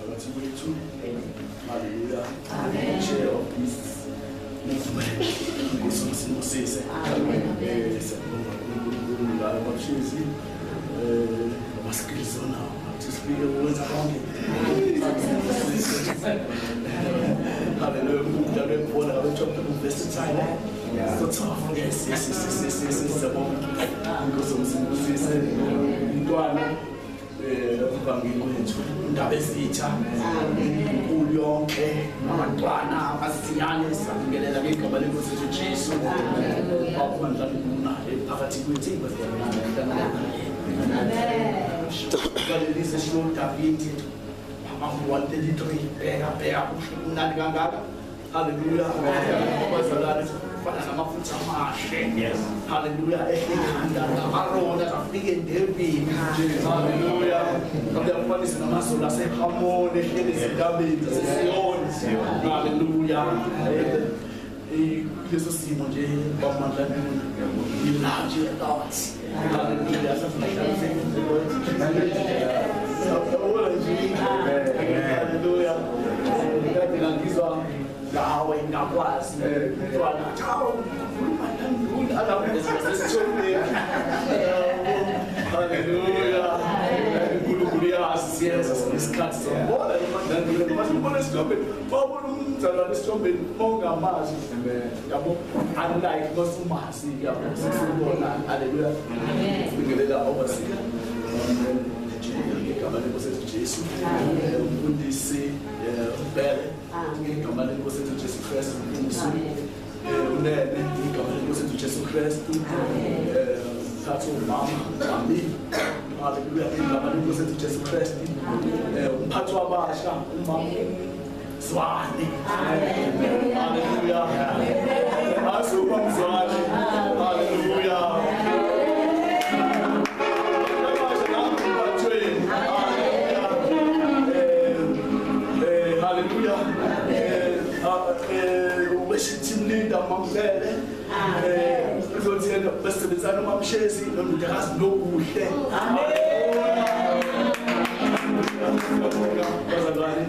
phakathi kwethu. Hallelujah. Amen. Chair of this movement. Inkosi yomsindisi. Amen. Siyabonga uNkulunkulu ngayo babshezi. Ama-skills onawo ukuthi sifike ukwenza konke. Hallelujah. Umdlalo webhola ngabethiwa versatile. So tough. Yes. Siyabonga. Inkosi yomsindisi. Umntwana uvangeli wethu indaba ezitha inkulu yonke abantwana abasiyane sabingelela ngegama lenkosi yethu Jesu. Amen. Phakathi kwethu amen. Galilise sho David ama 133 bheka bheka kumnandi kangaka. Hallelujah. Abazalwane fana namafutha amahle. Yes. Hallelujah. Ekhanda la-Arona afike endebeni. Hallelujah. Ngabe namazulu aseHamoni ehleli ezintabeni zaseSiyoni. Hallelujah. Leso simo nje bamandla ilaje lot. Hallelujah. Hallelujah. Ngikade ngizwa ngawe ngakwazi mntwana cha ukhuluma nanduna alapho esithomeni. Hallelujah. uNkulunkulu uyazi siyeza isikhathi sombona nanduna masibona isithombe babona umzalwane isithombeni ongamazi yabo unlike nosumazi yabo sisibona. Hallelujah. Sibingelela overseer ngegama lenkosi yethu Jesu, umfundisi uBhele ngegama lenkosi yethu Jesu Kristu, umfundisi uNene ngegama lenkosi yethu Jesu Kristu, thatha umama Mami. Hallelujah. Ngegama lenkosi yethu Jesu Kristu, umphathi wabasha umama Zwane. Hallelujah. Asuba Mzwane. Hallelujah. Hallelujah. Worship team leader Mamvele. Uzothena basebenzana uMamshezi noMndakazi nokuhle. Amen. Bazalwane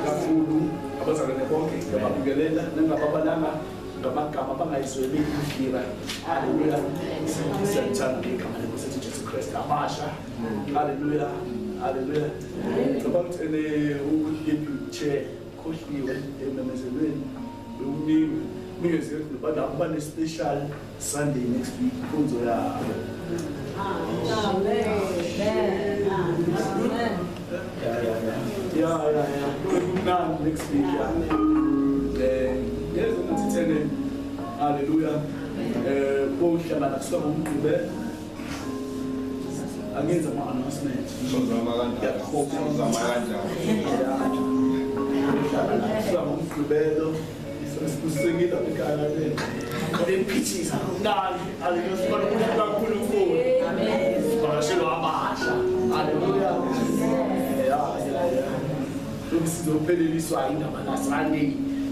kakhulu abazalwane bonke ngiyababingelela ningababalanga ngamagama abangayizweli indlela. Hallelujah. Siyathanda ngegama lenkosi yethu Jesu Kristu abasha. Hallelujah. Hallelujah. Ngicabanga ukuthi u-deputy chair khohliwe ememezelweni umniwe ningeze kuba ne-special Sunday next week inkonzo yabo. Amen. Amen. Yeah. Kumnandi next week. Yezo ngathi thene. Hallelujah. Bohlangana kusuka ngomgqibelo. Angenza ama-announcement. Uzama kanjani? Uzama kanjani? Kusuka ngomgqibelo. Sikusekile ekhaya lena. Khona kumnandi. Hallelujah. Sibona ukuthi kaNkulunkulu. Amen. Sivakashelwa abasha. Hallelujah. Yeah. Sizophelelisa indaba la Sunday.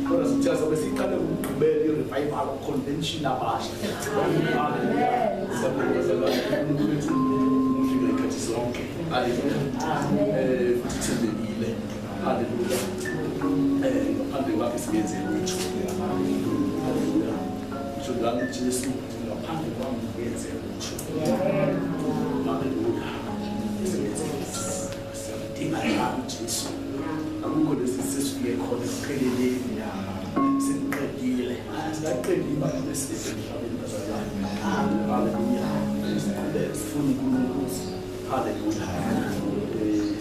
Kodwa sithe sobe siqale ukugqibela i-revival convention abasha. Hallelujah. Siyabonga uNkulunkulu muhle ngekhathi sonke. Hallelujah. Amen. Futhi thembekile. Hallelujah. Ngaphandle kwakhe singenze lutho. Hallelujah. Ngisho ngami Jesu ngaphandle kwami ngenze lutho. Hallelujah. Siyamdinga njalo Jesu. Akukho lesi sesifike khona ekupheleleni. Sesiqedile. Singaqedi ibanga lesizwe emhlabeni bazalwane. Hallelujah. Siqhubeke sifune uNkulunkulu. Hallelujah.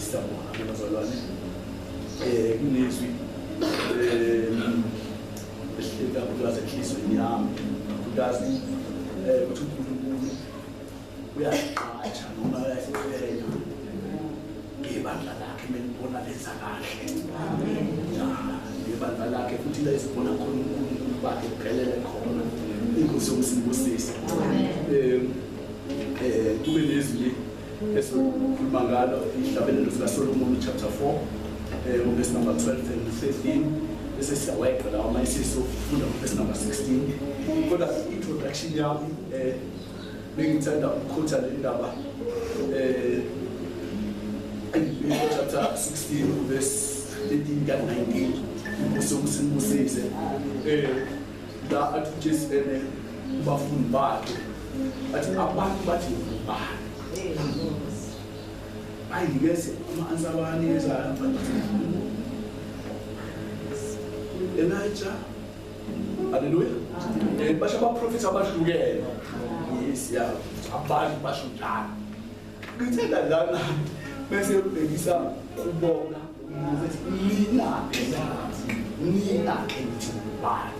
Siyabonga bazalwane. Kunezwi esihleli kakhulukazi enhliziyweni yami kakhulukazi ukuthi uNkulunkulu uyasiqatsha noma uyasiqhenya ngebandla lakhe melibona lenza kahle. Ngebandla lakhe futhi la esibona khona uNkulunkulu bakhe kuphelele khona. Inkosi yomsindisi. Kube nezwi esikhuluma ngalo ihlabelelo sikaSolomon chapter 4 verse number 12 and 13. Bese siyaweqa lawa mayisisofunda verse number 16. Kodwa introduction yami bengithanda ukukhotha le ndaba chapter 16 verse 13 ka 19 inkosi yokusimbusise la athi Jesu ene kubafundi bakhe athi abantu bathi ngubani ayinikeze ama-answer abanikezayo Elijah. Hallelujah. Basho abaprofethi abahlukene. Yes, yeah. Abantu basho njalo. Ngithanda lana bese ubhekisa kubona ukuthi nina ke nithi ngubani.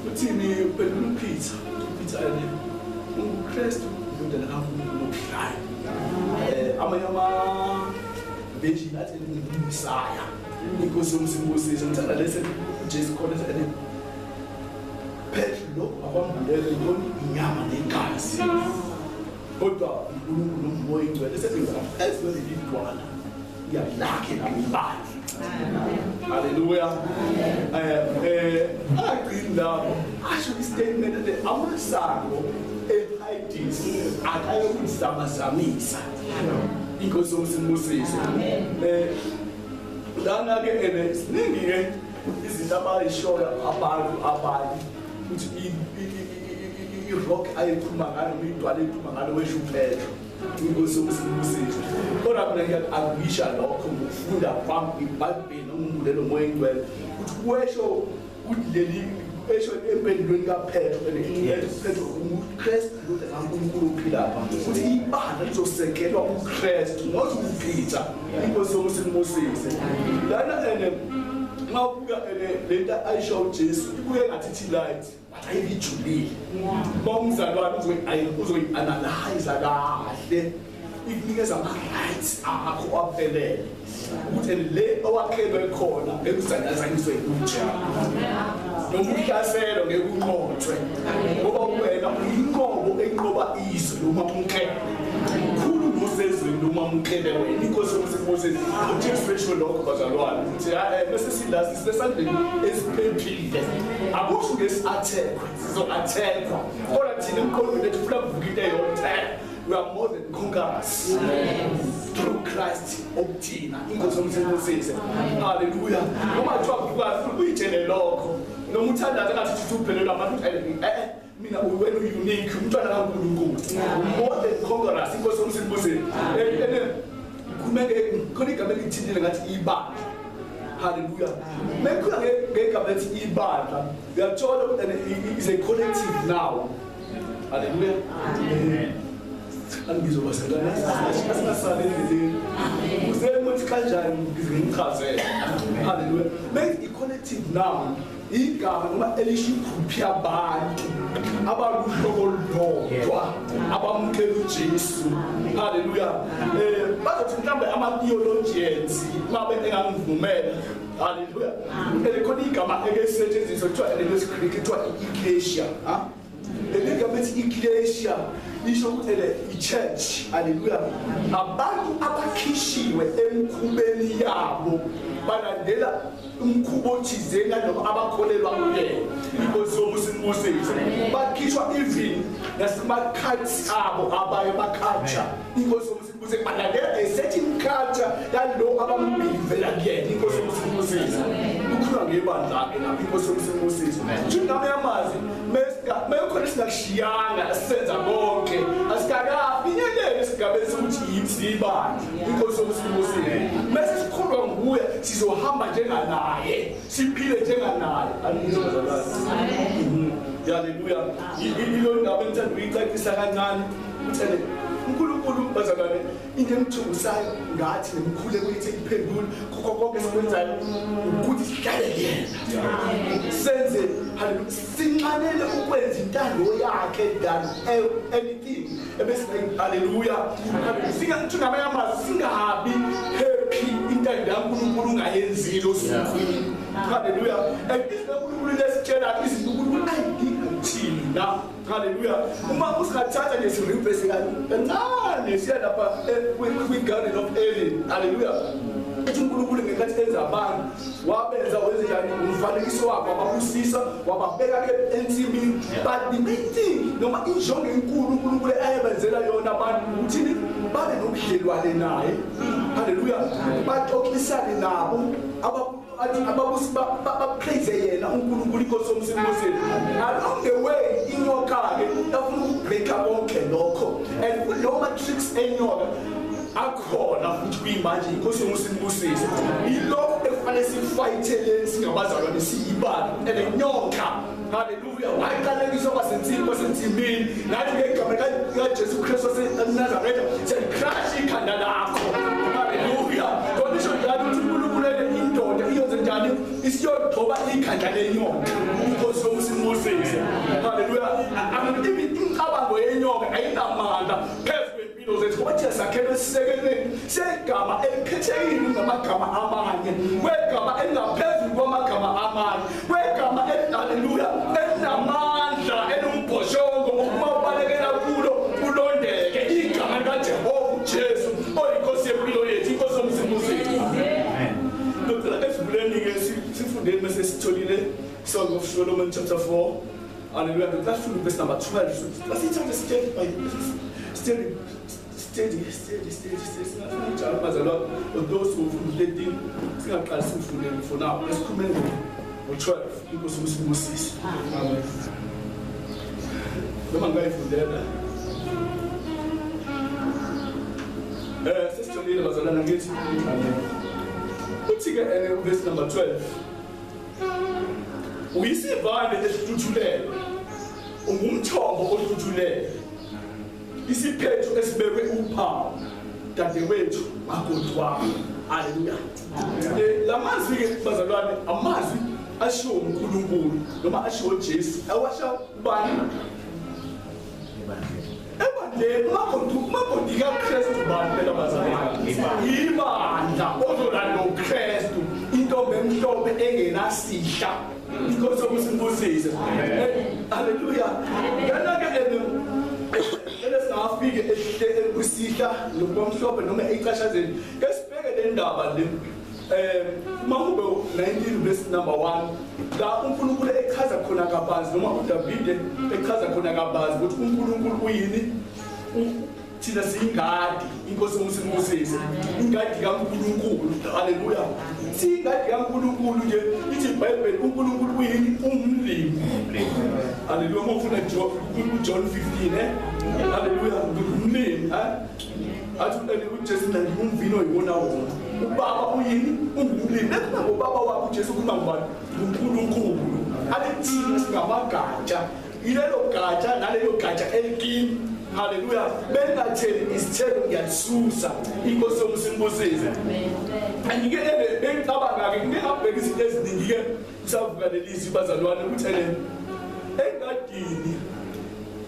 Uthini uphendula uPeter? uPeter yena unguKristu indodana kaNkulunkulu ophilayo. Amanye ama-version athi nguMesaya. Inkosi yomsimbusise. Ngithanda lesi Jesu khona ethi Petro akwambulele intoni inyama negazi. Kodwa uNkulunkulu noMoya oNgcwele sesenza idwala iyalakhe namibandla. Hallelujah. Agcini lapho asho istatement ethi amasango eHades akayokuzamazamisa. Inkosi yomsimbusise. Lana ke ene siningi ke izinto abayishoyo abantu abanye ukuthi i-rock ayikhuluma ngalo noma idwala eyikhuluma ngalo wesho uPetro. Inkosi yokusimbusise. Kodwa mina ngiyakuagisha lokho ngokufunda kwami iBhayibheli nokumbulelo Moya oNgcwele ukuthi wesho ukuthi leli esho empendulweni kaPetro Petro uKristu indodana kaNkulunkulu ophilayo ukuthi ibandla lizosekelwa uKristu not uPeter. Inkosi yokusimbusise. Lana ene mawubuka ene lento ayisho uJesu ibuye ngathi ithi light but ayijulile. Uma umzalwane uzoyi-analyze kahle ikunikeza ama-rights akho aphelele ukuthi le owakhelwe khona ngeke uzanyazanyiswe lutho noma uhlaselwe ngeke unqotshwe ngoba wena uyinqobo enqoba izwe noma umkele mkhulu nosezweni noma umkele wena. Inkosi yokusimbusise. uJesu esho lokho bazalwane ukuthi bese silazi sisesandleni esiphephile. Akusho ngesi-attack sizo-attackwa kodwa thina emqondweni ethu funa kuvuka into eyodwa. We are more than conquerors through Christ okuthina. Inkosi yokusimbusise. Hallelujah. Noma kuthiwa kuka uyitshele lokho noma uthandaze ngathi uphelelwa abantu mina wena unique umntwana kaNkulunkulu. More than conquerors. Inkosi yokusimbusise. Kumele khona igama elithintile ngathi ibandla. Hallelujah. Mekuya ngegama elithi ibandla uyathola ukuthi is a collective now. Hallelujah. Amen. Angizwa bazalwane asingasali endleleni. Usemuthi kanjani ngizichazele. Hallelujah. Make i-collective now igama noma elisho igroup yabantu abaluhlobo olulodwa abamukela uJesu. Hallelujah. Bazothi mhlawumbe ama-theologians mabe engangivumela. Hallelujah. Elikhona igama elisetshenziswa kuthiwa lesiGreek kuthiwa i-ecclesia. Leli gama elithi ecclesia lisho ukuthi i-church. Hallelujah. Abantu abakhishiwe emkhubeni yabo balandela umkhubo othizeni noma abakholelwa kuyena. Inkosi yokusimbusise. Bakhishwa even nasema-cults abo abaye ba-culture. Inkosi yokusimbusise balandela a certain culture yalo abambivela kuyena. Inkosi yokusimbusise. Ukhuluma ngebandla ke lapho. Inkosi yokusimbusise. Njengamanye amazwi mekhona singakushiyanga senza konke asikakafinyelele esigabeni sokuthi yibandla. Inkosi yokusimbusise. Mase sikhulwa nguye sizohamba njenganaye siphile njenganaye. Amen. Hallelujah. Ilo ndaba engithanda ukuyicacisa kancane ukuthi uNkulunkulu bazalwane into emthukusayo ngathi nemkhuleko yethu iphendule kukho konke esikwenzayo ukuthi sihlale kuyena senze hallelujah sinxanele ukwenza intando yakhe than anything ebese hallelujah singathi ngamanye amazwi singabi happy intando kaNkulunkulu ungayenzile osukwini. Hallelujah. And izinto lesitshela izinto uNkulunkulu ayidinga thina. Hallelujah. Uma usingathatha nje sirivese kancane siya lapha kwi-Garden of Eden. Hallelujah. Ethi uNkulunkulu ngenkathi enza abantu wabenza wenze njani umfanekiso wakhe, wababusisa, wababeka ke ensimini. But the main thing noma injongo enkulu uNkulunkulu ayebenzela yona abantu ukuthi babe nobudlelwane naye. Haleluya. Baxoxisane nabo, ababusi bapraise yena uNkulunkulu inkosi yomsimbosini. Along the way inyoka ke yafuna ukubreaka konke lokho, and noma tricks enyoka akhona futhi kuyimanje inkosi yomsimbosini. Yilokho ekufanele sifayitheleni singabazalwane siyibala and enyoka. Haleluya. Waqalekiswa kwasensimini kwasensimini. Nathi ngegama likaJesu Kristu waseNazaretha siyalikhrash ikhanda lakho. Haleluya. Kodwa isho njalo ukuthi uNkulunkulu indoda iyoze njani isiyogxoba ikhanda lenyoka. Inkosi yomsimbosini. Haleluya. Imicabango yenyoka ayinamandla phezu kwempilo zethu ngoba thina sakhelwe esisekelweni segama elikhethekile kunamagama amanye, kwegama elingaphezulu kwamagama amanye, kwegama haleluya elinamandla elumbhoshongo ngokuba ubalekela kulo ulondeke, igama likaJehova uJesu oyinkosi yempilo yethu, inkosi yomsimbosini. Amen. Ngicela esivuleni-ke sifundeni bese sitholile Song of Solomon chapter 4. Hallelujah. Ngicela sifunde verse number 12. Asithathe step by steady, steady, steady, steady, steady. Singathi bazalwane, those who ufunda 13 singaqali sifunde for now. Esikhulumeni ngo-12 inkosi umsibusise. Amen. Noma ngayifundela. Sesitholile bazalwane ngithi. Amen. Uthi ke verse number 12. Uyisivande esihluthulelwe, ungumthombo ohluthulelwe, isiphetho esibekwe uphawu, dadewethu makoti wami. Haleluya. Lamazwi ke bazalwane amazwi ashiwo uNkulunkulu noma ashiwo uJesu awasha ubani ebandleni. Umakoti kaKristu bani phela bazalwane? Ibandla ozolanda uKristu, intombi emhlophe engenasihla. Inkosi yokusimbusise. Haleluya. Kana ke esingafike ekusihla nokumhlophe noma ecashazeni, ke sibheke le ndaba le. Mahube 19 verse number 1 la uNkulunkulu echaza khona kabanzi noma uDavide echaza khona kabanzi ukuthi uNkulunkulu uyini. Thina siyingadi, inkosi yomsimbusise, ingadi kaNkulunkulu. Haleluya. Siyingadi kaNkulunkulu nje, ithi iBhayibheli uNkulunkulu uyini? Umlimi. Haleluya. Uma ufuna uJohn 15 haleluya, umlimi. Athi uJesu mina ngumvino yiwona wona. Ubaba uyini? Ungumlimi. Nekuba ngobaba wakho uJesu ukhuluma ngubani? UNkulunkulu. Athi thina singamagatsha, ilelo gatsha nalelo gatsha elikini. Haleluya. Bengatheli isithelo ngiyalisusa. Inkosi yomsimbusise. Angike bengicabanga ke ngingabheka izinto eziningi ke kusavuka lelizwi bazalwane ukuthi engadini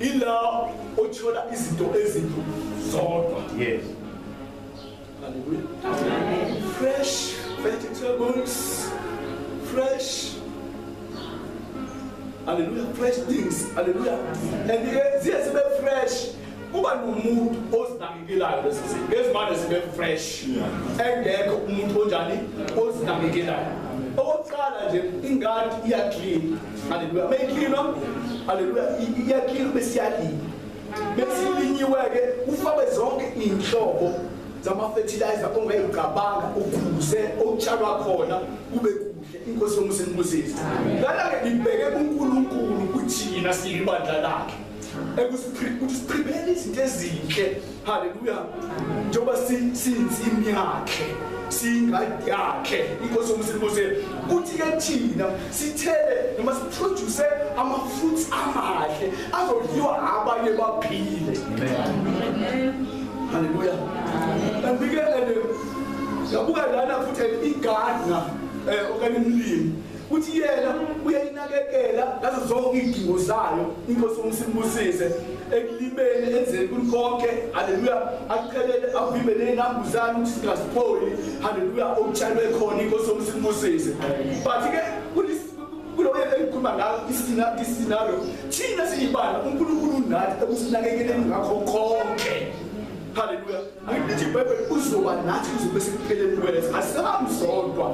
ila othola izinto ezinto zodwa. Yes. Haleluya. Amen. Fresh vegetables, fresh, hallelujah, fresh things, hallelujah. And ziye zibe fresh. Kuba nomuntu ozinakekelayo lezo zinto. Ezimane zibe fresh. Engekho umuntu onjani ozinakekelayo. Okokuqala nje ingadi iyaclean. Hallelujah. Mayicleanwa, hallelujah, iyaclean bese iyalima. Bese ilinyiwe ke ufakwe zonke inhlobo zama fertilizer ongayicabanga ukuze okutshalwa khona kube kuhle. Inkosi yomsimbusise. Lana ke ngibheke uNkulunkulu kuthina siyibandla lakhe ukuthi siprepare izinto ezinhle. Haleluya. Njengoba siyinsimbi yakhe, siyingadi yakhe, inkosi yomsimbusise, kuthi ke thina sithele noma siproduce ama fruits amahle azodliwa abanye baphile. Amen. Haleluya. Andike ngabuka lana futhi igardener okanye umlimi uthi yena uyayinakekela ngazo zonke izidingo zayo. Inkosi yomsimbusise ekulimeni enzeni konke. Haleluya. Aqhelele avimbele inambuzane ukuthi singasipoli. Haleluya. Okutshalwe khona. Inkosi yomsimbusise. But ke kulo engikhuluma ngayo isinalo thina siyibala uNkulunkulu nathi ekusinakekeleni ngakho konke. Haleluya. Angithi iBhayibheli uzoba nathi kuzobe sekupheleni kwethu. Asihamzodwa.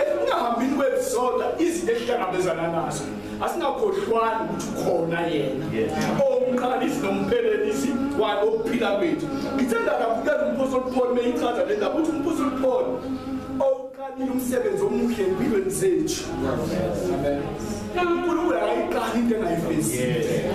Ekungahambini kwethu sodwa izinto esihlangabezana nazo. Asingakhohlwani ukuthi ukhona yena. Omqalisi nomphelelisi walokuphila kwethu. Ngithanda kakhulu uMpostoli Paul meyichaza le ndaba uthi uMpostoli Paul owuqalile umsebenzi omuhle empilweni zethu. uNkulunkulu akayiqali into engayifezile.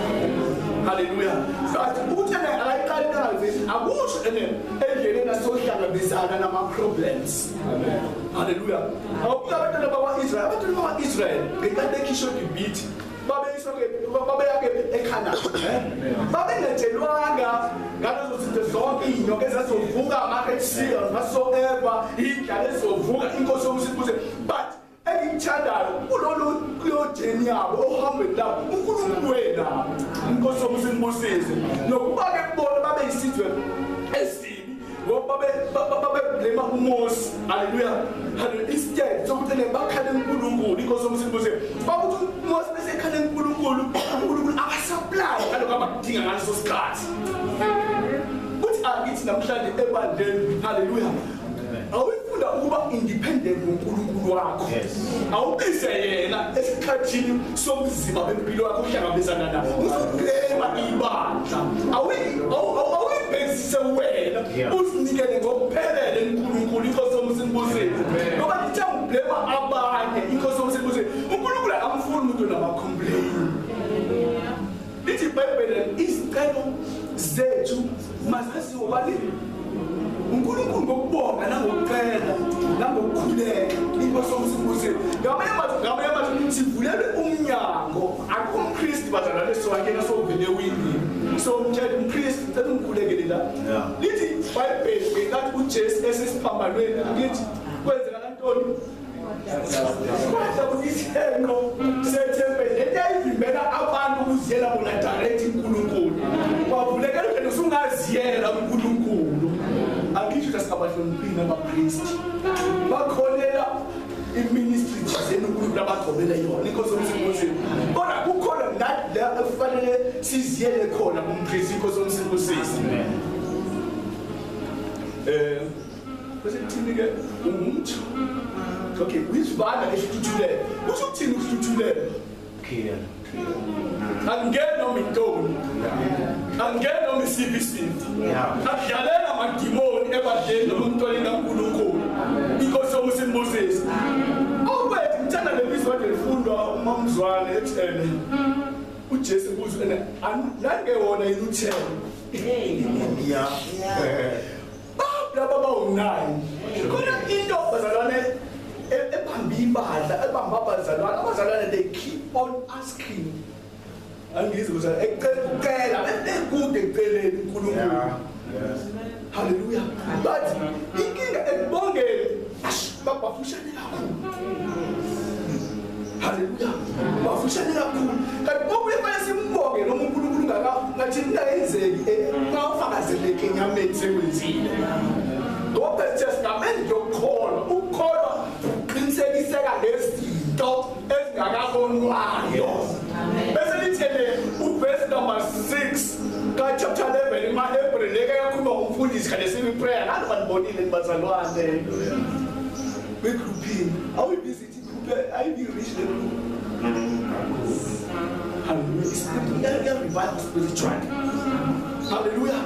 Hallelujah. But ukuthi akayiqali into engayifezile akusho endleleni asohlangabezana nama-problems. Amen. Hallelujah. Awubuka abantwana bakwa-Israel, abantwana bakwa-Israel ngenkathi bekhishwa eGibhithe babeya eKhanani. Babengatshelwanga ngalezo zinto zonke iy'nyoka ezazovuka ama-Red Sea whatsoever, indlala ezovuka inkosi yomusibuze. But engikuthandayo kuleyo journey yabo ohambweni labo uNkulunkulu wena inkosi yomusibusize. Nokuba-ke kubona babe yisizwe esibi ngoba babeblema uMose. Hallelujah. Hallelujah. Instead sokuthi bakhale uNkulunkulu inkosi yomusibusize. Bakuthi uMose bese ekhale uNkulunkulu, uNkulunkulu akasupply ngalokho abakudinga ngaleso sikhathi. Uthi akithi namhlanje ebandleni, hallelujah. Awufunda ukuba independent ngoNkulunkulu wakho. Awubise yena esikhathini somzima bempilo yakho uhlangabezana nawo. Uzoblema ibandla. Awuyibhekisise wena. Uzinikele ngokuphelele uNkulunkulu inkosi yomusibusize. Ngoba lithe ublema abanye inkosi yomusibusize. uNkulunkulu akamfuni umuntu onama-complain. Lithi iBhayibheli izicelo zethu mazaziwe bani? uNkulunkulu ngokubonga nangokucela nangokukhuleka inkosi yomusibusize. Ngamanye amazwi sivulelwe umnyango. Akukho umKristu bazalwane siwangena sovele wini. So umtshela umKristu cela ungikhulekele la. Lithi iBhayibheli ngenkathi uJesu esesiphambanweni ngithi kwenzeka ntoni? Kwatha isithenqo sethempeli lento eyayivimbela abantu ukuziyela bona direct uNkulunkulu. Kwavulekela nje usungaziyela uNkulunkulu. Angisho ukuthi singabahloniphini abapristi. Bakholela iministry thizeni uNkulunkulu abagcobele yona inkosi yomsibusize. Kodwa kukhona nathi la ekufanele siziyele khona kumpristi inkosi yomsibusize. Bese kuthini ke umuntu? Okay, uyisivanda esihluthulele. Kusho ukuthini ukuhluthulele? Clear. Angeke noma intoni. Angeke noma isiphi isifo. Akudlalela amadimoni ebandleni noma umntwaneni kaNkulunkulu. Inkosi yomusibusize. Awukwethu ngithanda le bizo kade lifundwa umamzwane ethi uJesu kuze ene nange wona yini uthelo. Yeah. Laba bawu-9. Khona into bazalwane ebamba ibandla, ebamba abazalwane. Abazalwane they keep on asking. Angizwe ukuthi ecela ekude ekuceleni uNkulunkulu. Hallelujah. But inkinga ekubongeni babafushane kakhulu. Hallelujah. Bafushane kakhulu. Kanti konke kufanele simbonge noma uNkulunkulu ngathi kungayenzeki ngawufakazeleke enyameni sekwenzile. Ngoba testament yokukholwa, ukukholwa uqinisekiseka ngezinto ezingakabonwayo. Bese lithele uverse number 6 ka chapter 11 emaHebrew leke yakhuluma umfundisi kade sibe prayer ngalo banibonile nibazalwane. Kwigroupini awuyivisit igroup ayibi rich le group. Hallelujah. Revival spiritual. Hallelujah.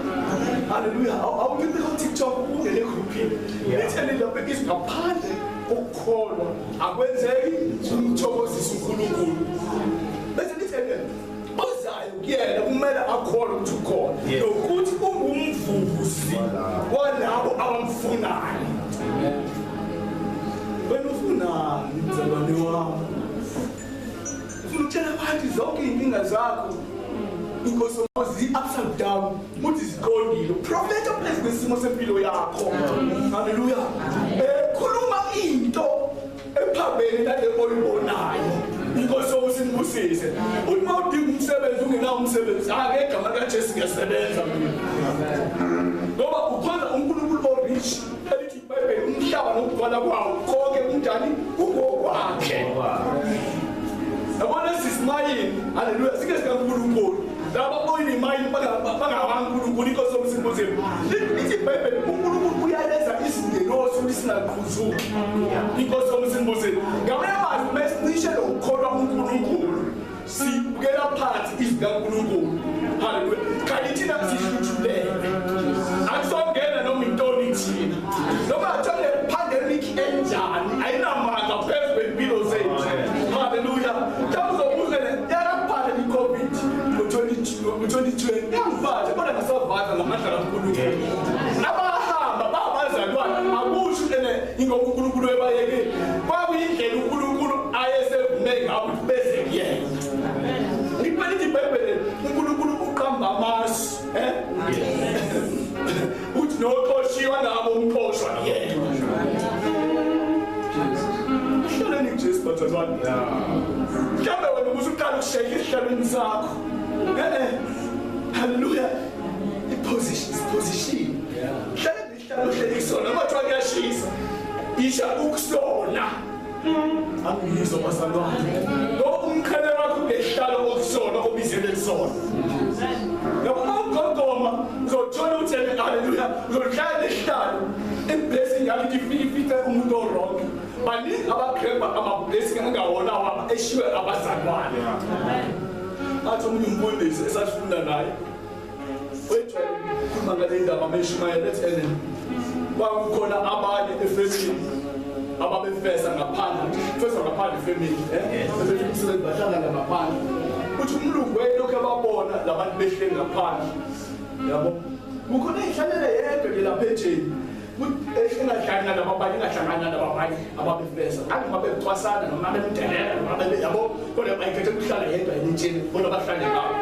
Hallelujah. Awuthi ku TikTok ungene egroupini. Lithele lapho izingaphandle kokukholwa akwenzeki umthokozisa uNkulunkulu. Bese lithele ozayo kuyena kumele akholwe ukuthi ukhona nokuthi ungumvuzi walabo abamfunayo. Wena ufunani mzalwane wami? Ufuna ukutshela abantu zonke iy'nkinga zakho. Inkosi zi upside down, uthi ziqondile. Profeta phezu kwesimo sempilo yakho. Hallelujah. Khuluma into ephambene nale oyibonayo. Inkosi usinibusise. Uthi uma udinga umsebenzi ungenawo umsebenzi, ake igama likaJesu ngiyasebenza mina. Ngoba ukhonza uNkulunkulu orich elithi iBhayibheli umhlaba nokugcwala kwawo konke kunjani kungokwakhe. Yabona sisimayini, hallelujah, sike sikaNkulunkulu. Laba oyimayini bangabaNkulunkulu inkosi Simbusiwe. Lithi iBhayibheli uNkulunkulu uyaleza izingelosi ukuthi singaqhuzuki. Inkosi yomsimbusiwe. Ngamanye amazwi mesincishe lokukholwa uNkulunkulu. Sibukela phansi izwi likaNkulunkulu. Haleluya. Kanti thina sihluthulele. Akusongena noma intoni thina. Noma athole pandemic enjani ayinamandla phezu kwempilo zethu. Haleluya. Mhlawumbe yakaphatha i-COVID ngo-2020 yangiphatha kodwa ngasurvive ngamandla kaNkulunkulu. Abahamba babazalwane akusho ene ingoba uNkulunkulu ebayekile. Kwakuyindlela uNkulunkulu ayesevume ngawo ukuthi beze kuyena. Ngibhale iBhayibheli uNkulunkulu uqamba amasu, uthi noxoshiwa nabo umxoshwa yena. Hlaleni kuJesu bazalwane. Mhlawumbe wena ubusuqala ukushayela esihlalweni sakho. Hallelujah. I-position, position. Hlala nesihlalo ohleli kusona noma kuthiwa kuyashisa. Isha ukusona. Angiyizwa bazalwane. Ngoba umqhele wakho ngesihlalo okusona obizelwe kusona. Ngoba uma ugogoma uzothola ukuthi hallelujah uzohlala nesihlalo. I-blessing yakho ithi ifike umuntu o-wrong. Baningi abagrabha ama-blessing angawona wabo eshiwe abazalwane. Athi omunye umfundisi esasifunda naye wejwayele ukukhuluma ngale ndaba meshumayela ethi ene kwakukhona abanye efemini ababefesa ngaphandle, fesa ngaphandle efemini, bebethu umsebenzi bahlala ngaphandle. Uthi umlungu wayelokhu ebabona labantu behleli ngaphandle, yabo. Kukhona eyihlalele yedwa nje lapha ejeni. Engahlangana nababanye, engahlangana nababanye ababefesa. Ngathi noma bekucwasana noma bemdelela noma yabo, kodwa bayikhethe ukuhlala yedwa elitsheni bona bahlale ngabo.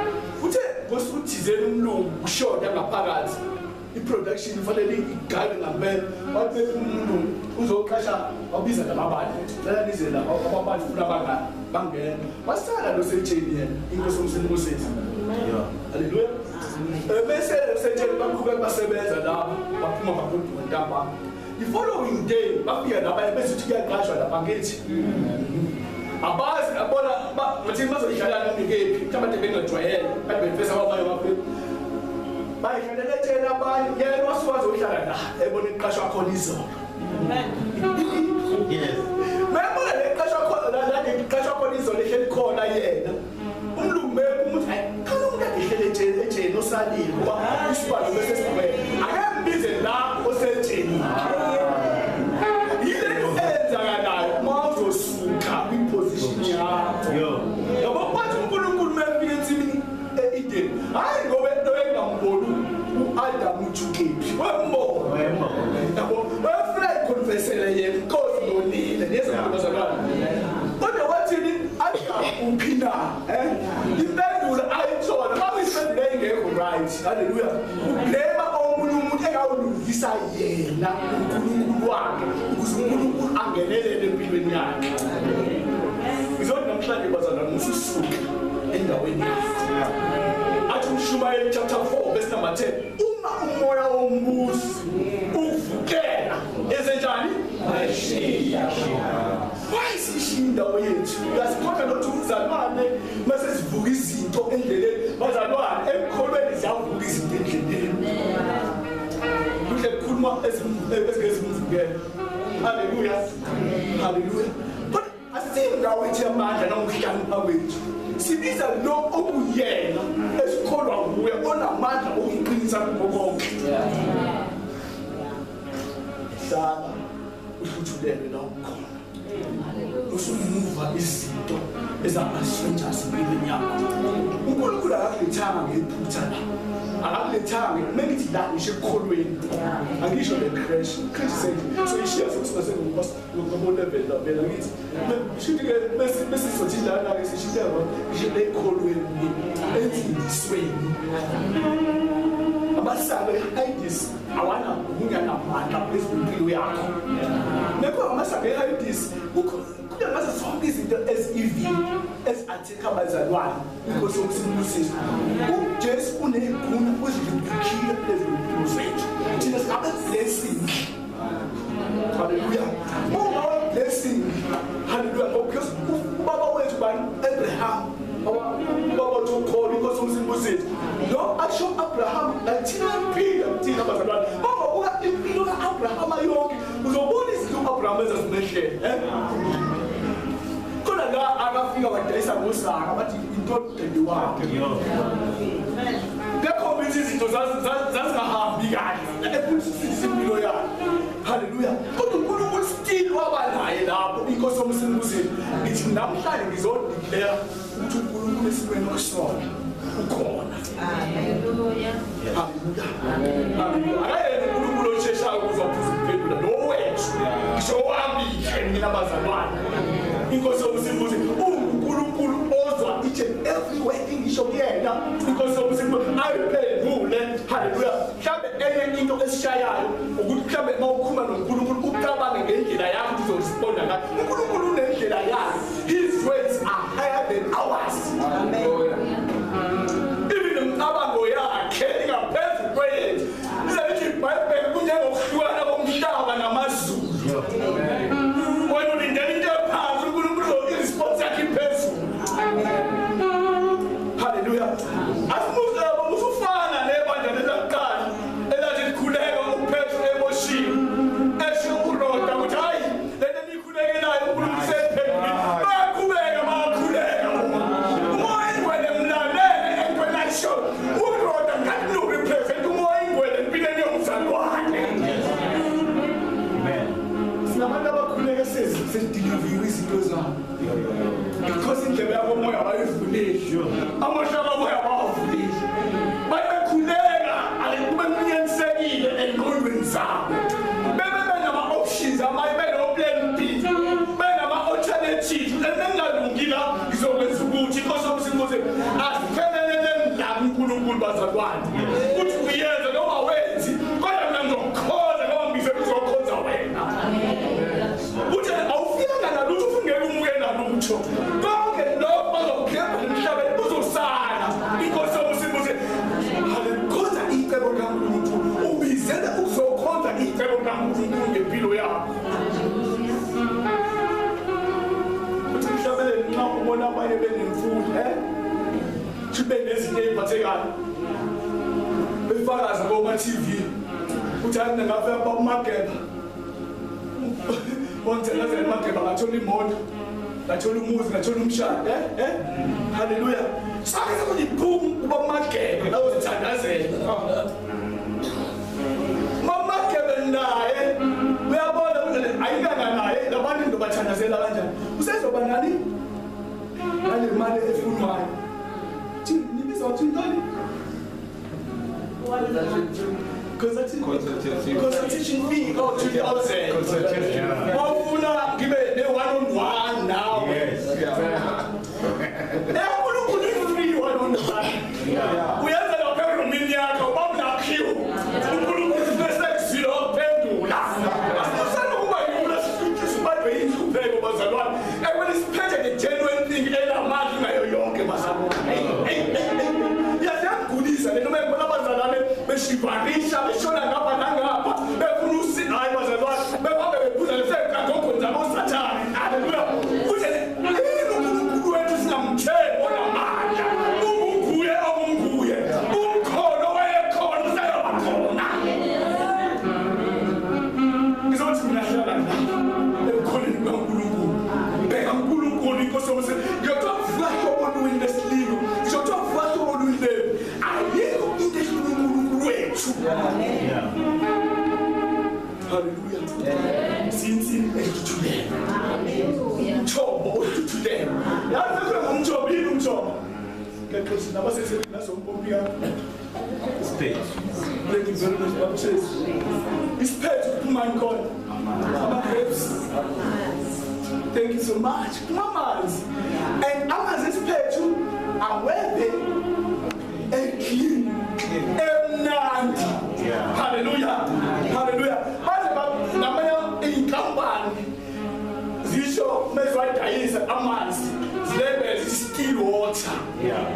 Uthe ngosuku thizeni umlungu kushoda ngaphakathi. I-production kufanele igaywe ngampela. Wathi umlungu uzoqasha wabiza nababanye. Cela nize la ababanye funa bangani bangena. Wasala lo setsheni yena inkosi yomsimbusiso. Haleluya. Bese setsheni baqhubeka basebenza lapho baphuma bagoduka ntambama. The following day bafika lapha bese uthi kuyaqashwa lapha ngithi. Abazi abona bathi bazoyidlala noma ikephi mhlawumbe bengajwayele kade befesa abanye bafika. Bayidlalela etshela abanye yena wasuka wazohlala la ebona iqashwa khona izolo. Amen. Yes. Mayebona leqashwa khona la leqashwa khona izolo ehleli khona yena. Umlungu bekuthi hayi khona umuntu ahlele etsheni osalile ngoba isibalo bese sigcwele. Ake mbize la osetsheni. Yile nto eyenzakalayo uma uzosuka kwiposition yakho. Yabo kwathi uNkulunkulu mefika ensimini e-Eden, hayi ngoba into engamboni u-Adam uthukephi. Wembona. Yabo wafika iconfessele yena inkosi nonile niyezwa bazalwane. Kodwa wathini Adam uphi na? Impendulo ayithola uma impendulo ingekho right. Hallelujah. Ublema omunye umuntu engawulungisa yena uNkulunkulu wakhe ukuze uNkulunkulu angenelele empilweni yakhe. Ngizothi namhlanje bazalwane mususuka endaweni yakho. Athi uMshumayeli chapter 4 verse number 10, uma umoya wombusi uvukela ezenjani? Ayishiya. Why sishiya indawo yethu? Uyasikhona nokuthi umzalwane mase sivuka izinto endleleni. Bazalwane emkholweni ziyavuka izinto endleleni. Kuhle kukhuluma ezingezimvukela. Haleluya. Haleluya. Kodwa asindawo yethu yamandla nomhlaba wethu. Sibiza lo okuyena esikholwa nguye onamandla okuqinisa kukho konke. Hlala uhluthulelwe la ukhona. Usumuva izinto ezama-strangers empilweni yakho. uNkulunkulu akakulethanga ngephutha la. Akakulethanga mengithi la ngisho ekukholweni. Angisho le crash. Crash so ishiya sokusase ngobo level la phela ngithi. Shuthi ke bese sizothi lana ke sishintsha ngisho le ekukholweni ensindisweni. Abasabe IDs awana kunganamandla phezu kwempilo yakho. Nekho amasabe IDs kungazo zonke izinto ezi-evil ezi-attack abazalwane inkosi yomsimbusisi. uJesu unegunya uzidlukile phezu kwempilo zethu. Thina singabe blessing. Hallelujah. Uma blessing. Hallelujah. Because ubaba wethu bani Abraham. Ubaba wethu ukhona inkosi yomsimbusisi. Lo asho Abraham lathina phila kumehlele khona la akafika wadayisa ngosaka bathi into dende wakhe ngekho izinto zazingahambi kahle efuthi impilo yakhe. Hallelujah. Kodwa uNkulunkulu still waba naye lapho inkosi yomsindisi. Ngithi namhlanje ngizodeclare ukuthi uNkulunkulu esimweni okusona ukhona. Hallelujah. Hallelujah. Hallelujah. uNkulunkulu osheshayo ukuzophuza ukuphendula lo wethu. Ngisho wami mina bazalwane. Inkosi yomsindisi uNkulunkulu ozwa each and every word ngisho kuyena. Inkosi yomsindisi ayiphendule. Hallelujah. Mhlambe enye into esishayayo ukuthi mhlambe mawukhuluma noNkulunkulu ucabange ngendlela yakho uzoresponda ngayo. uNkulunkulu unendlela yakhe. His ways are higher than ours. Amen. Even umcabango yakhe ingaphezu kwethu. Lithi iBhayibheli kunjengokuhlukana komhlaba namazulu. Wena ulindele into ephansi, uNkulunkulu iresponse yakhe iphezulu. Hallelujah. Asimuhlaba usufana nebandla lelakuqala elathi likhuleka uPetru eboshiwe. Esho uRoda ukuthi hayi lento enikhulekelayo uNkulunkulu usephendulile. Bayaqhubeka bayakhuleka. Umoya ingwele mlalele entweni ayisho. uRoda ngathi no represent umoya ingwele empilweni yomzalwane. Amen. Sinabantu abakhuleka sesideliver izinto zabo. Because indlebe yabo moya bayivulile. Amehlo abo bayawavulile. Bayakhuleka kube kunyanisekile engqondweni zabo. Bebe benama options amanye beno plan B. Benama alternatives. Engingalungi la ngizokwenza ukuthi inkosi yomsindisi asiphelelele la uNkulunkulu bazalwane. Uthi uyenza noma wenzi kodwa mina ngizokhonza ngoba ngize ngizokhonza wena. Uthi awufika nalutho ufungeke umuke nalutho. Konke lokho bazokukhipha emhlabeni uzosala. Inkosi yomsindisi khonza icebo kaNkulunkulu. Ubizele ukuzokhonza icebo kaNkulunkulu ngempilo yakho. Uthi emhlabeni nxa ubona abanye benemfundo sibe nezinto eziphathekayo. Befakaza koma TV. Uthi hayi ngafika baMageba. Wangithelazela eMageba ngathola imoto. Ngathola umuzi, ngathola umshado, Hallelujah. Sake sekuthi boom kuba Mageba la uzithandazela. MaMageba naye uyabona ukuthi ayikanga naye labantu ndobathandazela kanjani. Usezoba nani? Nale mali efunwayo. Thini nibiza uthi ntoni? Consultation fee oh 2000. Consultation. Mawufuna ngibe ne 1 on 1 now. Yes. uNkulunkulu free 1 on 1. Uyenza lapha erumini yakho bawunakhiwo. uNkulunkulu sesekuzilo ukuphendula. Asifuna ukuba yula sifithi sibadwe inhlupheko bazalwane. Ekwena siphethe the genuine thing enamandla ngayo yonke bazalwane. Yasiyagulisa le noma ngibona abazalwane beshivarisha beshona ngapha nangapha befuna usi hayi bazalwane behambe bephuza lesegagogo zabo sathane. Hallelujah. Uthi uNkulunkulu wethu singamthemba onamandla. Unguye onguye. Umkhono wayekhona usayoba khona. Ngizothi mina hlala la ebukhoneni bukaNkulunkulu. Bheka uNkulunkulu inkosi yomsindisi. Ngiyothola uhlobo olunye lesililo. Ngiyothola uhlobo olunye. Ayikho into ehlula uNkulunkulu wethu. Hallelujah. Since ejulele. Umthombo ojulele. Yazi ngumthombo yini umthombo? Ngiyaqinisa nabasese naso umpompi yakho. Isiphethu. Thank you very much Baptist. Isiphethu kuphuma inkolo. Ama grapes. Thank you so much. Amanzi. And amanzi esiphethu awebe clean. Emnandi. Hallelujah. Hallelujah. Baze namanye inkampani zisho mezwadayisa amanzi zilebele still water.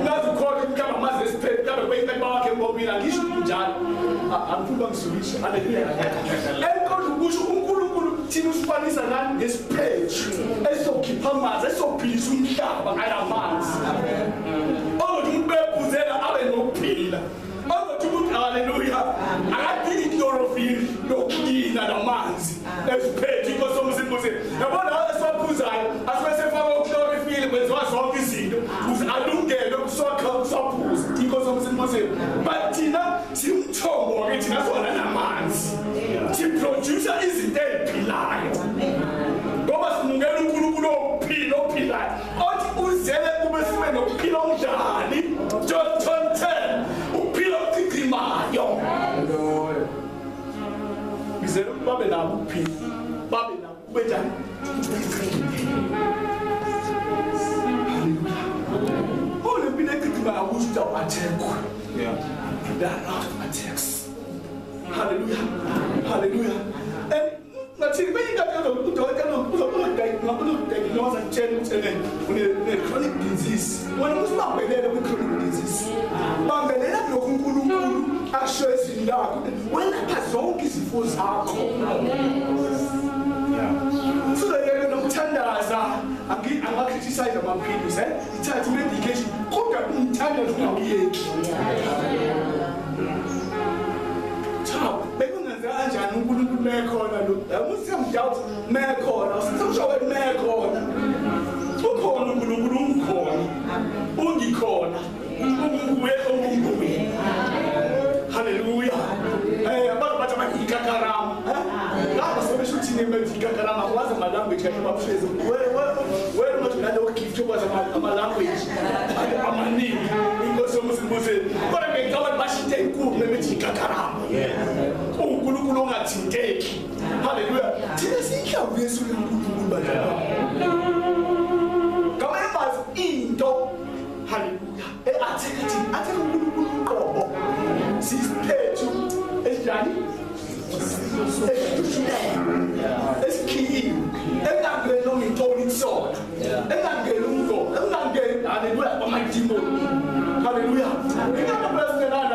Ungazikhona mhlawumbe amanzi esiphethu mhlawumbe kwenye bakhe embombini angisho njalo. Angifuni ngisulishe. Hallelujah. Enkonzo kusho uNkulunkulu thina usifanisa nani ngesiphethu esizokhipha amanzi esizophilisa umhlaba ngalamanzi. Ozothi umuntu bephuzela abe nokuphila. Ozothi umuntu hallelujah akadingi chlorophyll lokugcina lamanzi esiphethu inkosi yomsindisi. yomusimoseni. But thina simthombo ke thina sona namanzi. Siproduce izinto eziphilayo. Ngoba simungela uNkulunkulu ophila ophilayo. Othi uzele kube sibe nokuphila onjani? John 10:10. Ukuphila okuchichimayo. Ngizele ukuthi babe nabo ukuphila. Babe nabo kube njani? Yeah. There are a lot of attacks. Hallelujah. Hallelujah. And chronic disease. When you chronic disease, when so that criticize amaphilisi ithathe medication kodwa umthandazo ungawuyeki. Cha bekungenzeka kanjani uNkulunkulu mekhona lo? Usemdoubt mekhona, usisho wena mekhona. Ukhona uNkulunkulu ungikhona. Ungikhona. Unguye onguye. Hallelujah. Abantu bathi amayikakarama. Lapho sebesho ukuthi nemedikakarama akwazi ama language kahle bapheze. Wena uthi nalo gift okwazi ama language amaningi. Inkosi yomusimoseni. Kodwa ngicabanga bashinte inkulu nemedikakarama. uNkulunkulu ongathinteki. Hallelujah. Thina siyinhlamvu yesu leNkulunkulu badala. Ngamanye amazwi into hallelujah atheka uNkulunkulu uqobo. Sisiphethu esinjani? Esikhiyiwe. Engangeni noma intoni kusona. Engangeni umgomo, engangeni hallelujah amadimoni. Hallelujah. Ingakho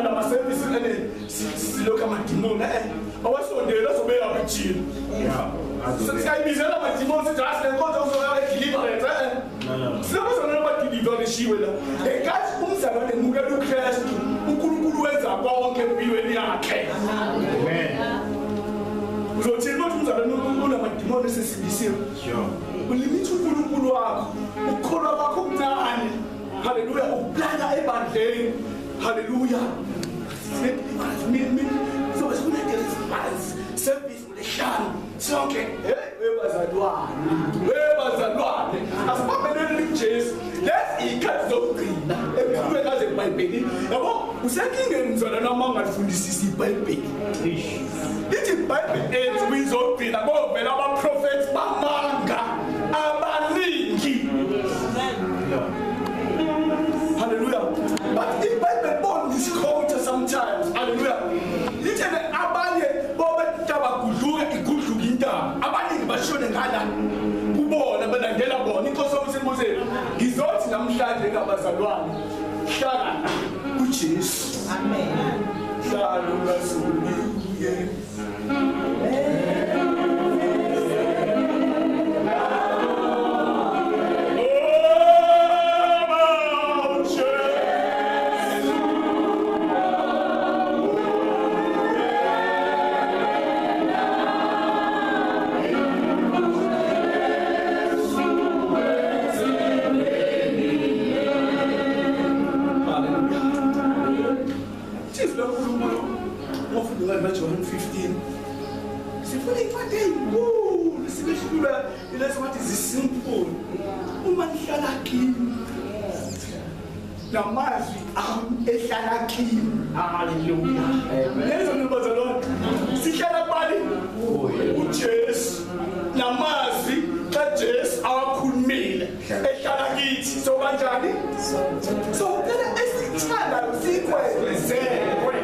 nama service ene silokhu amadimoni awasondela azobe yabijini. Siyayibizela amadimoni sithi asinenkonzo uzoya edeliverance Silokhu amadeliverance la. Ngenkathi umzalwane emukela uKristu, uNkulunkulu wenza konke empilweni yakhe. Amen. Uzothini manje umzalwane unamadimoni esesindisiwe? Sure. Ulimitha uNkulunkulu wakho, ukukholwa kwakho okuncane. Hallelujah, uplana ebandleni. Hallelujah. So service leshanu sonke webazalwane asibambeleni kuJesu. Lezi ikhathi zokugcina ekhulwe kaze eBhayibhelini. Yabo usenkingeni mzalwane noma ungalifundisisi iBhayibheli. Ithi iBhayibheli ethi kuyizogcina kovela abaprofethi bamanga abaningi. Hallelujah. But the Bible born this culture sometimes. Hallelujah. Literally abanye bobe intaba gudluka igudluka intaba. Abaningi bashone ngala. Kubona balandela bona inkosi yomsimoseni. Ngizothi namhlanje ngabazalwane hlala kuJesu. Amen. Hlala ungazuliye. John 15. Sifuna incwadi enkulu sibehlula lezo ngathi zisimple. Uma nihlala kimi namazwi ami ehlala kimi. Hallelujah. Lezo nibazalwane sihlala kubani? uJesu. Namazwi kaJesu awakhulumile ehlala kithi. So kanjani? So phela esithandayo sikwenzelwe.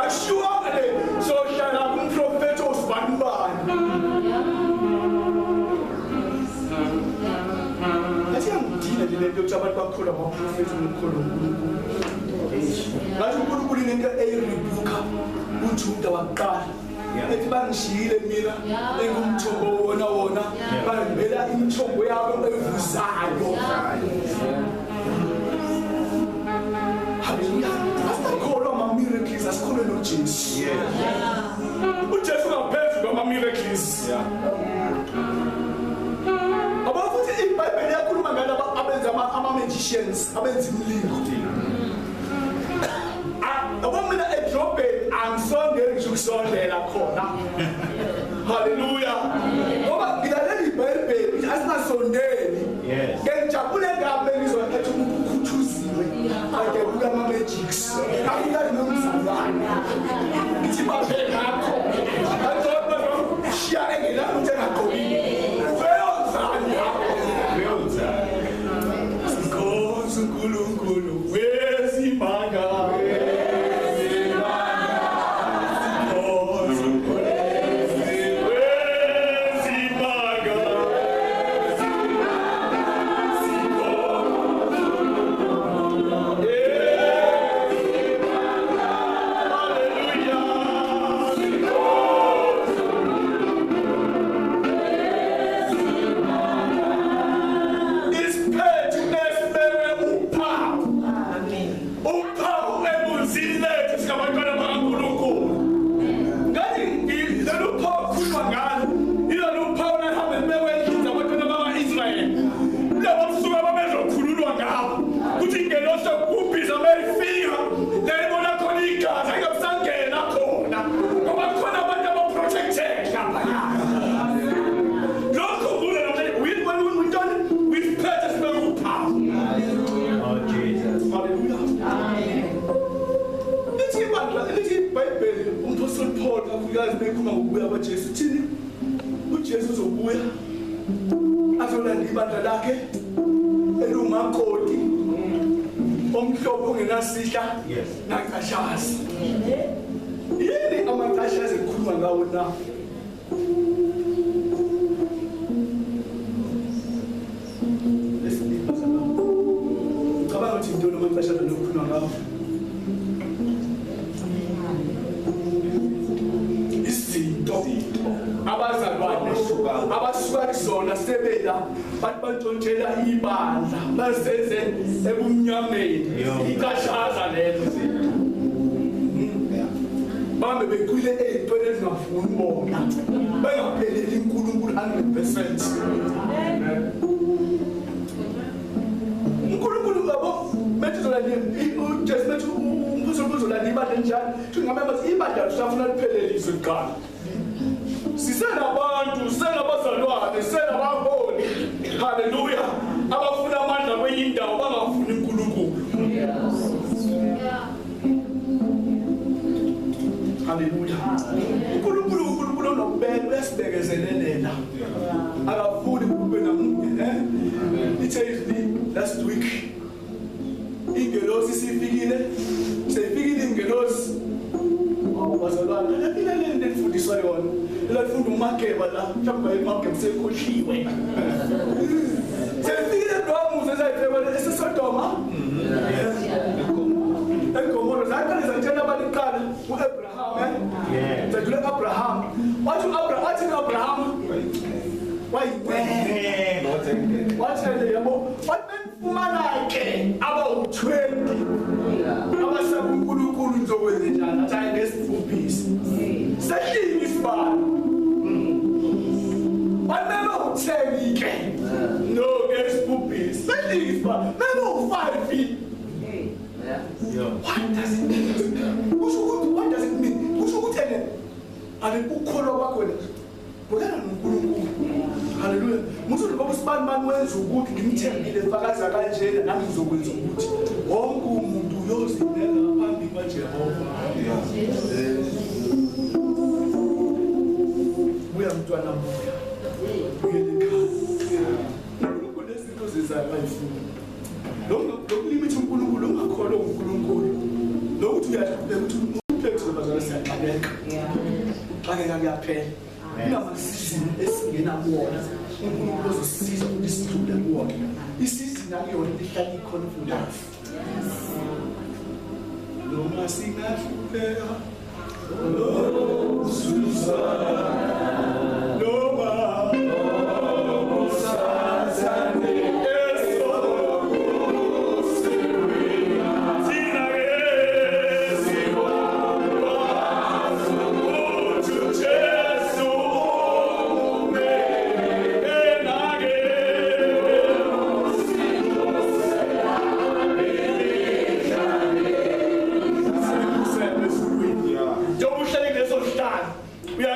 Ashuwa le sohlala kumprofethi osibanibani. Athi angidina le nto yokuthi abantu bakholwa amaprofethi nokukholwa uNkulunkulu. Ngathi uNkulunkulu inento eyirebuka uJuda wakuqala. Ethi bangishiyile mina engumthombo wona wona bangibela imithombo yabo evuzayo. Hallelujah. Asikholwa ama miracles, asikholwe noJesu. uJesu ngaphezulu kwama miracles. Abo futhi iBhayibheli iyakhuluma ngalaba abenza ama magicians, abenza imilingo. ukusondela khona. Hallelujah. Ngoba ngilalela iBhayibheli asingasondeli. Ngijabule kabi ngizwa ethi umuntu ukhuthuziwe. Akebuka ama magics. Akukazi nomzalwane. Ngithi baphe ngakho. Angizoba shiya engenalutho engagqokile. Uyozani lapho. Uyozani. Nkosi uNkulunkulu wezimanga.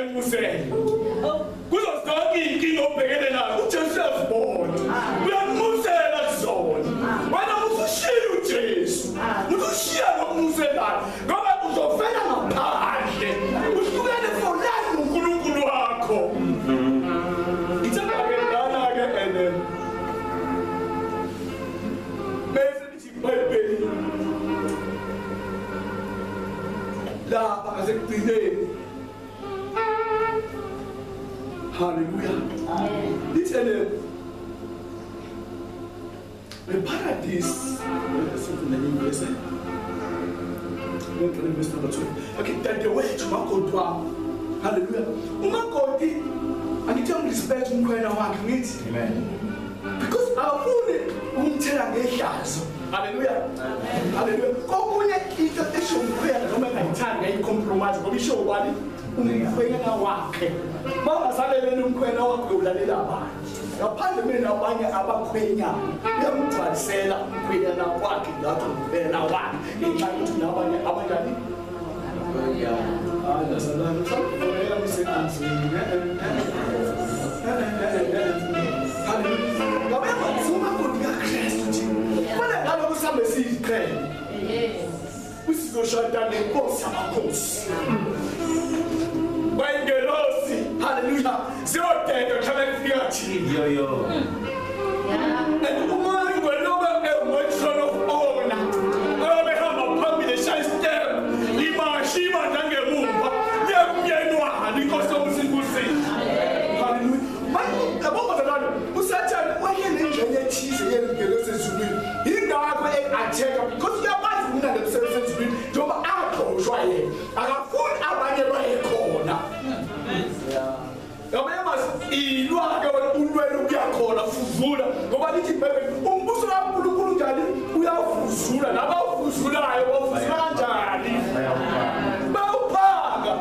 uyanxusela kuzo zonke iy'nkinga obhekene nazo. UJesu uyazibona, uyanxusela kuzona. Wena usushiya uJesu, usushiya lokunxuselayo, ngoba uzofela ngaphandle, uhlukene for life noNkulunkulu wakho. Ngithanda-ke lana-ke and bese lithi iBhayibheli lapha ngasekugcineni. Hallelujah. Lithele the paradise. Okay, dadewethu umakoti wami. Hallelujah. Umakoti angithi respect umkhwena wakhe ngithi. Amen. Because awufuni ukumthela ngehlazo. Hallelujah. Hallelujah. Kokunye into esho umkhwena noma engayithandi ngayicompromise ngoba isho ubani umkhwena wakhe. Bangasaleleni umkhwena wakhe ulalela abanye. Ngaphandle mina abanye abakhwenyana uyamgcwalisela umkhwenyana wakhe ngathi umkhwena wakhe ngenxa yokuthi nabanye abanjani. Ngabe umakoti kaKristu nje. Kufanele ngalokho sihambe siyiqhele. Usizoshada nenkosi yamakhosi. Bayingelosi, hallelujah. Ziyodeda mhlawumbe kufika thina. Yo yo. And umoya ngweloba ewumatron of honor. Obehamba phambili eshaya step. Imashi ibandla ngemuva. Liyamyeni walo inkosi yomsindisi. Hallelujah. Manje yabo bazalwane, uSathane waye nengxenye ethize yengelosi ezulwini. Yingakho e-attack because uyakwazi ukunale msebenzi ezulwini njengoba axoshwa yena. Akafuni abanye baye khona. Ilwa-ke wena ulwele ukuya khona fuzula ngoba lithi iBhayibheli umbuso kaNkulunkulu njani uyawufuzula nabawufuzulayo bawufuzula kanjani bawuphanga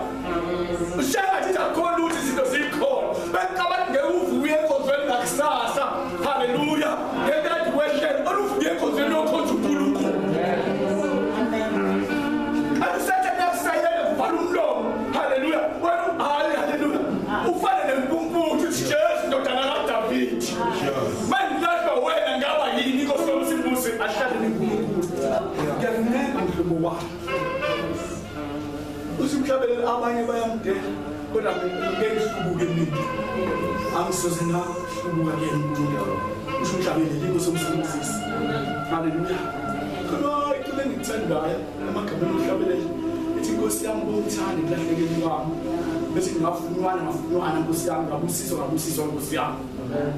ushengathi akhona ukuthi izinto zikhona becabanga ngeke uvuke enkonzweni ngakusasa. Haleluya. Ngeke wehlele oluvuke enkonzweni yokhonza uNkulunkulu. Alusathane yakusayela kuvala umlomo. Haleluya. Wena hayi haleluya. Ufane nempumputhu uthi Jesu ndodana kaDavid. Manje wena ngaba yini inkosi yomsindisi ahlale neNkulunkulu. Ngiyakuncenga mhlobo wami. Usimhlabelele abanye bayamdela kodwa ngeke ngihlubuke mina. Angisoze ngahlubuka kuyena uNkulunkulu. Usho umhlabelele inkosi yomsindisi. Haleluya. Khona into engithandayo emagameni omhlabelele ithi inkosi yami bongithanda ekulahlekeni kwami. Bese ngafunwana ngafunwana Nkosi yami ngabusiswa ngabusiswa Nkosi yami.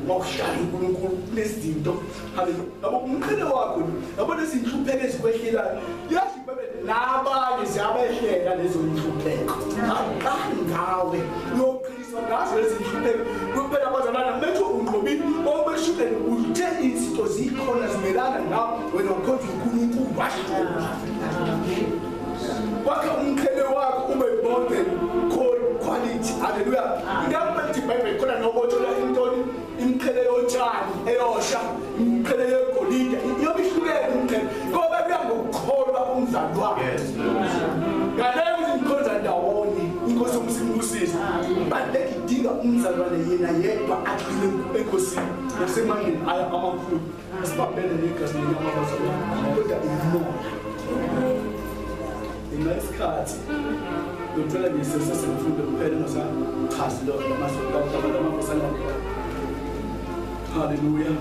Ngokuhlala uNkulunkulu kunezinto. Haleluya. Yabo umqhele wakho yabo lezinhlupheko ezikwehlelayo. Yazi bebe nabanye ziyabehlela lezo inhlupheko. Aqali ngawe uyoqiniswa ngazo lezi inhlupheko. Kuphela abazalwana bethu unqobile obeshukele uthe izinto zikhona zimelana nawe wena ukhonza uNkulunkulu washo. Wakhe umqhele wakho ube model quality. Hallelujah. Ngiyakubona iBhayibheli khona nobothola intoni imqhele yotshani eyosha imqhele yegolide iyobe ihlukene imqhele ngoba kuya ngokukholwa umzalwane. Yes. Ngaleyo izinkonza ndawonye inkosi yomsindisi. But idinga umzalwane yena yedwa agcine enkosini nasemandleni aya amakhulu. Asibambene negazi lenyama bazalwane kodwa umoya. Isikhathi ngicela ngisese semfundo kuphela ngasachazi lo namazwi. Hallelujah.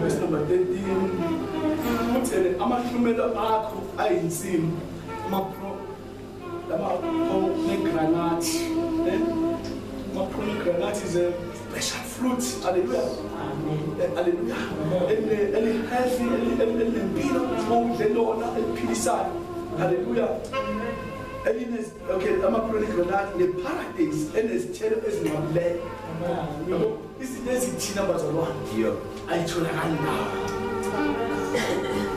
Verse number 13 uthele amahlumelo akho ayinsimbi ama-pomegranate. Ama-pomegranate is a special fruit. Hallelujah. Amen. Hallelujah. Eli-healthy, elinempilo, udle lona eliphilisayo. Hallelujah. Okay, ama-pomegranate ne-paradise enezithelo ezinqabileyo. Izinto ezithina bazalwane ayitholakali ndawo.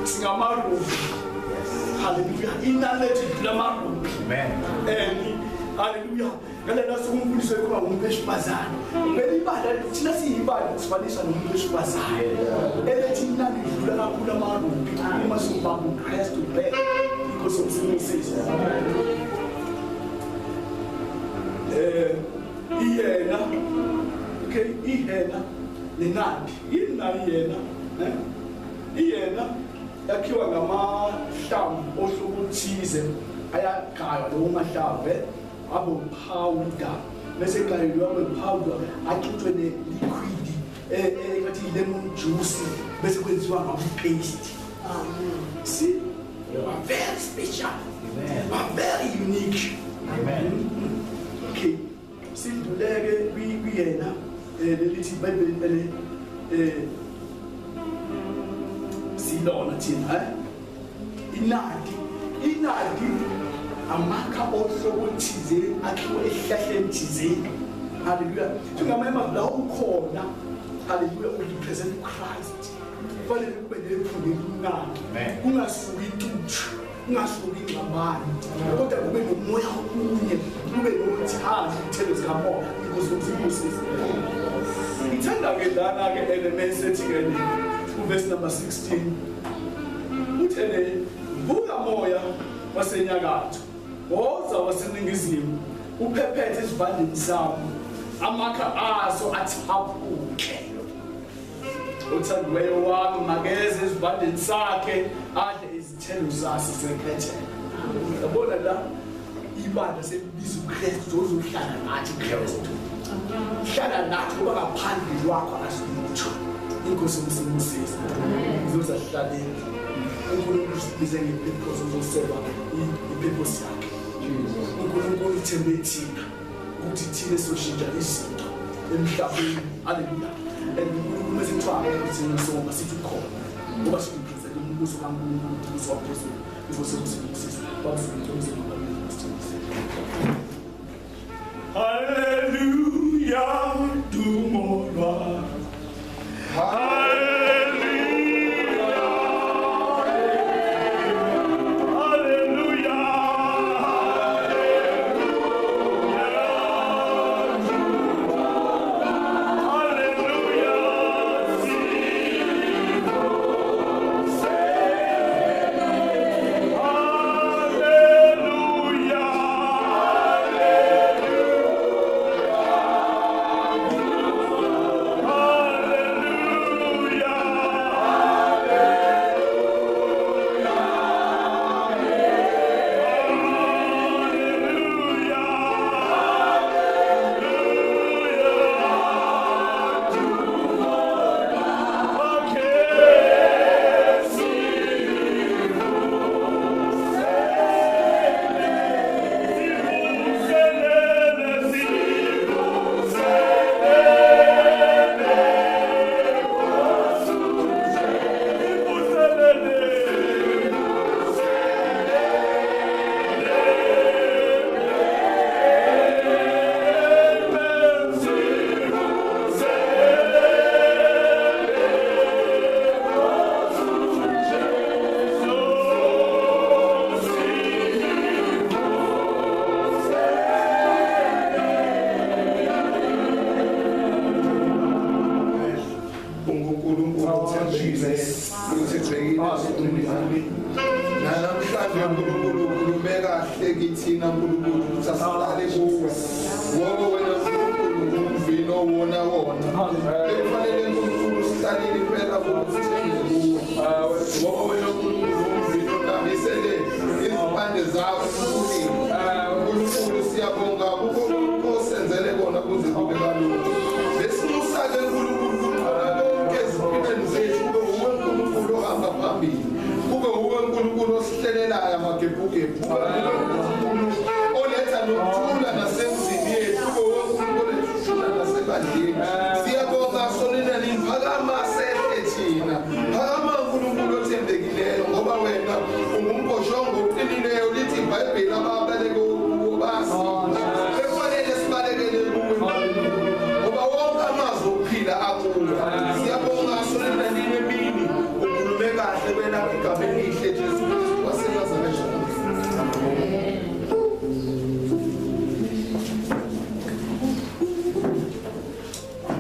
Singamarubi. Hallelujah. Inani lethu lidlula amarubi. Amen. Hallelujah. Ngalena suku umfundisi wekhona ngumuntu wesifazane. Vele ibandla thina siyibandla sifaniswa nomuntu wesifazane. Elethi inani lidlula kakhulu amarubi uma singubamba uKristu kuphela. Inkosi yomsindisi. Iyena, okay, ihena nenandi. Yini nayo iyena? Iyena yakhiwa ngamahlamvu ohlobo othize, ayagaywa lawo mahlamvu abe powder, bese egayelwe abe powder axutshwe ne-liquid engathi lemon juice, bese kwenziwa ngama-paste. See, you are very special. Amen. You are very unique. Amen. Okay, sinduleke kuyena lelithi iBhayibheli silona thina inadi inadi amakha ohlobo thizeni akhiwe esihlahleni thizeni. Hallelujah. Njengamanye la ukhona, hallelujah, urepresent Christ. Kufanele kube nephunga elimnandi, kungasuki intuthu, kungasuki ingxabano, kodwa kube nomoya omunye, kube nothando, izithelo zikamoya, inkosi yomsindisi. Ngithanda ke lana ke elements ethi ke verse number 16 uthele vuka moya wasenyakatho, woza waseningizimu, uphephethe esivandeni sami, amakha aso athaphuke. Othandiweyo wami makeze esivandeni sakhe, adle izithelo zaso zekhethelo. Yabona la ibandla selibiza uKristu, ozohlala nathi Kristu. Hlala nathi ngoba ngaphandle kwakho asilutho. Inkosi yomsindisi. Izozahlaleni. uNkulunkulu usibize ngepurpose, uzoseva ipurpose yakhe. uNkulunkulu uthembe thina ukuthi thina soshintsha izinto emhlabeni. Hallelujah. And uNkulunkulu mase kuthiwa thina soma sithi ukhona ngoba sirepresent umbuso kaNkulunkulu, umbuso waphezulu. Inkosi yomsindisi. Hallelujah, dumo lwa.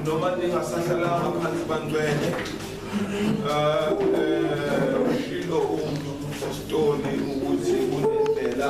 Noma ningasahlalanga phansi bangcwele, ushilo umpostoli ukuthi kunendlela